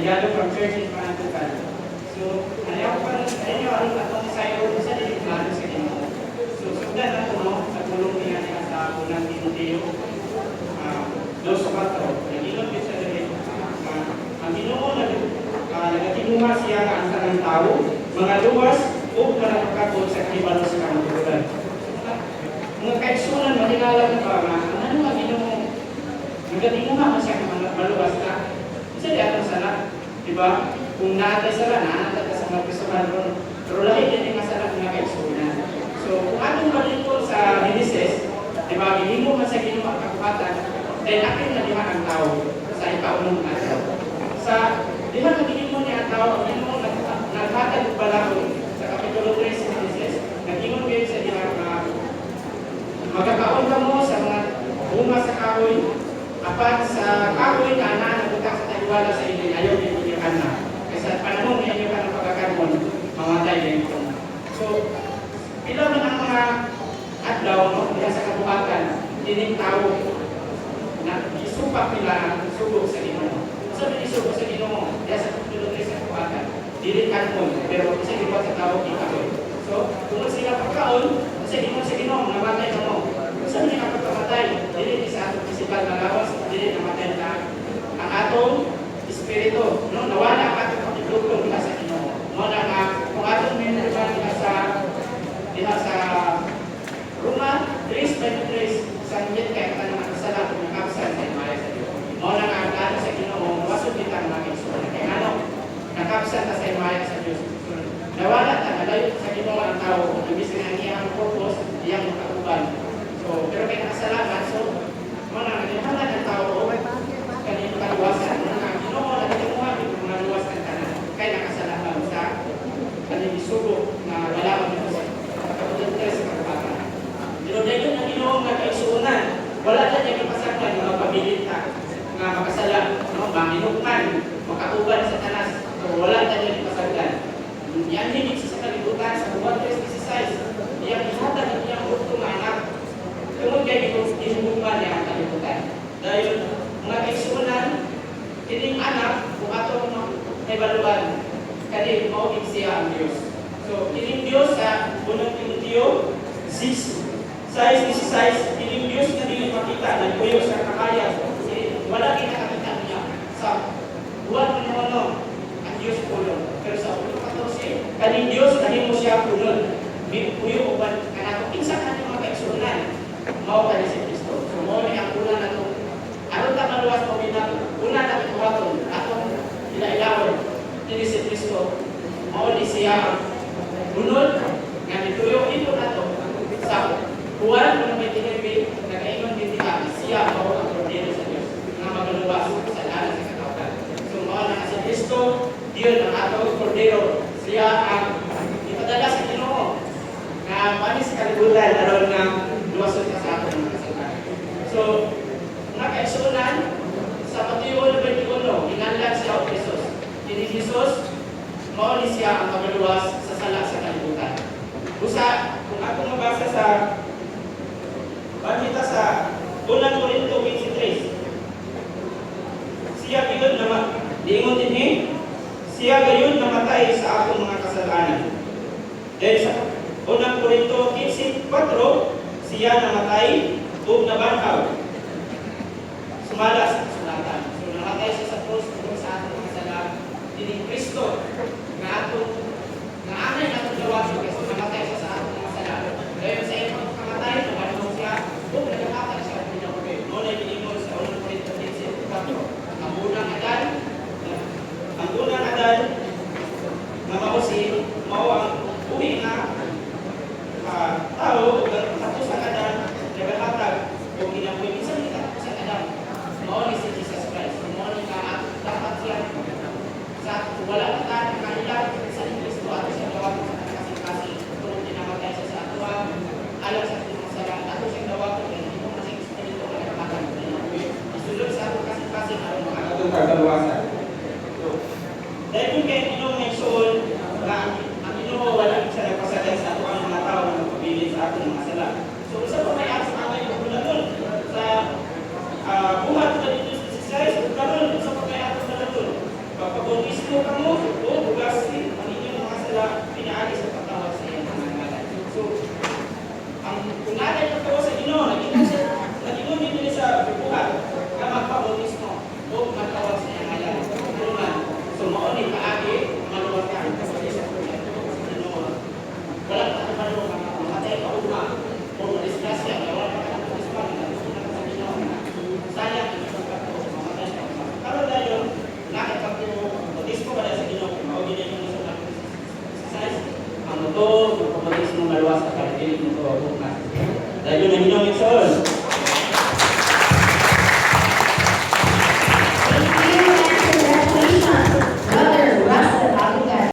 Delegado from Church in Pangantucan. So, ano ako pa sa inyo, aron atong sayo sa dili plano sa Ginoo. So, sugdan nato, no, sa pulong niya niya sa Unang Timoteo 2:4. Nag-ingon gyud sa diri ang Ginoo nagatinguha siya nga ang tanang tao mga luwas ug manapakatod sa kahibalo sa kamatuoran. So, mga kaigsunan, matingala na ba nga ang ano nga Ginoo nagatinguha man siya nga mga maluwas ka sa di atong sala, di ba? Kung naa tay sala, naa ta sa mga prisuhan ron. Pero lahi din nga sala, mga kaigsunan. So, kung atong balikon sa Genesis, di ba, gihimo man sa Ginoo ang kabuhatan, then akin na diha ang tao sa ikaunong adlaw. Sa diha nga gihimo niya ang tao, ang Ginoo naghatag og balaod sa Kapitulo 3 sa Genesis. Nag-ingon kayo sa diha nga magakaon kamo sa mga bunga sa kahoy, apan sa kahoy nga anaa nabutang sa taliwala sa inyo, ayaw ninyo kana. Kay sa panahon nga inyo kanang pagkakanmon, mamatay din ko. So, pila man ang mga adlaw, no, diha sa kabuhatan, kining tao na isupak nila ang sugo sa Ginoo. Sa so, isugo sa Ginoo, diha sa Kapitulo 3 sa kabuhatan, dili kanmon, pero isa gibuhat sa tao gikahoy. So, tungod sila pagkaon, sa Ginoo sa Ginoo, namatay na mo. Sa ni ang pagkamatay, dili ni sa atong physical na lawas, dili namatay na ang atong espiritu, no? Nawala ang atong pakigdugtong diha sa Ginoo. Mo na nga kung atong memorial diha sa Roma 3:23, sangit kay ang tanang kasala kung nakabsan sa himaya sa Dios. Mo na nga ang plano sa Ginoo, wasod kita mga kaigsuonan. Kay ngano nakabsan ta sa himaya sa Dios. So, nawala ta, nalayo sa Ginoo ang tao, imbis nga ang iyang purpose, iyang makauban. So, pero kay nakasalanan, so mo na nga ang tao kaning kaluwasan. Mo na ang Ginoo nagtinguha gid mga luwas ang tanan kay nakasalanan sa kaning isugo nga wala man dito sa Kapitulo 3 sa kabuhatan. Pero dayon ang Ginoo nga kaigsuonan, wala na niya gipasagdan nga magpabilin ta nga makasala, no, mahinukman, makauban sa tanas. So wala na niya gipasagdan. Yan higit siya sa kalibutan sa Juan 3:16. Iyang ihatag ang iyang bugtong nga anak. Tungod kay gihugma niya ang kalibutan. Dahil, mga kaigsuonan, kining anak, kung atong nahibaluan, kani mao gid siya ang Dios. So, kining Dios sa Unang Timoteo 6, 6:16, kining Dios nga dili makita, nagpuyo sa kahayag. Wala gid nakakita niya sa Juan 1, ang Dios pulong. Pero sa 1:14, kaning Dios nahimo siya punon. Puyo uban kanato. Kinsa kani, mga kaigsuonan? Mao kani si Kristo. So mao ni ang una nato. Aron ta maluwas mo binato. Una nato buhaton atong ila-ilawon kini si Kristo. Mao ni siya ang bunol nga mituyo ito nato sa Juan 1:29, nagaingon din diha siya mao ang kordero sa Dios nga magaluwas sa sala sa katawhan. So mao na si Kristo diyon ang atong kordero. Siya ang ipadala sa Ginoo nga moani sa kalibutan aron nga luwason ka sa atong mga kasalanan. So, mga kaigsuonan, sa Mateo 1:21, ginanlan siya og Jesus. Kini Jesus, mao ni siya ang magaluwas sa sala sa kalibutan. Usa, kung ako mabasa sa Balita sa Unang Korinto 15:3. Siya gayon na diingon dinhi, siya gayon namatay sa atong mga kasalanan. Dahil sa Unang Korinto 15:4, siya namatay ug nabanhaw sumala sa kasulatan. So namatay siya sa krus tungod sa atong mga sala. Kining Kristo nga atong nga anay natong dawaton kasi namatay siya sa atong mga sala. Dahil sa iyang pagkamatay, nabanhaw siya ug nagahatag siya og kinabuhi. Mao na giingon sa Unang Korinto 15:4. Ang unang Adan nga mao si mao ang buhi nga tao ug ang katapusang Adan nagahatag og kinabuhi. Kinsa ni katapusang Adan? Mao ni si Jesus Christ. Mao ni nga dapat siya sa wala pa ta nakaila sa ni Kristo, ato siya dawaton sa kasing-kasing. Magtuo, magpabautismo, maluwas ka para dili mo to. Dayon na, Ginoo, igsoon.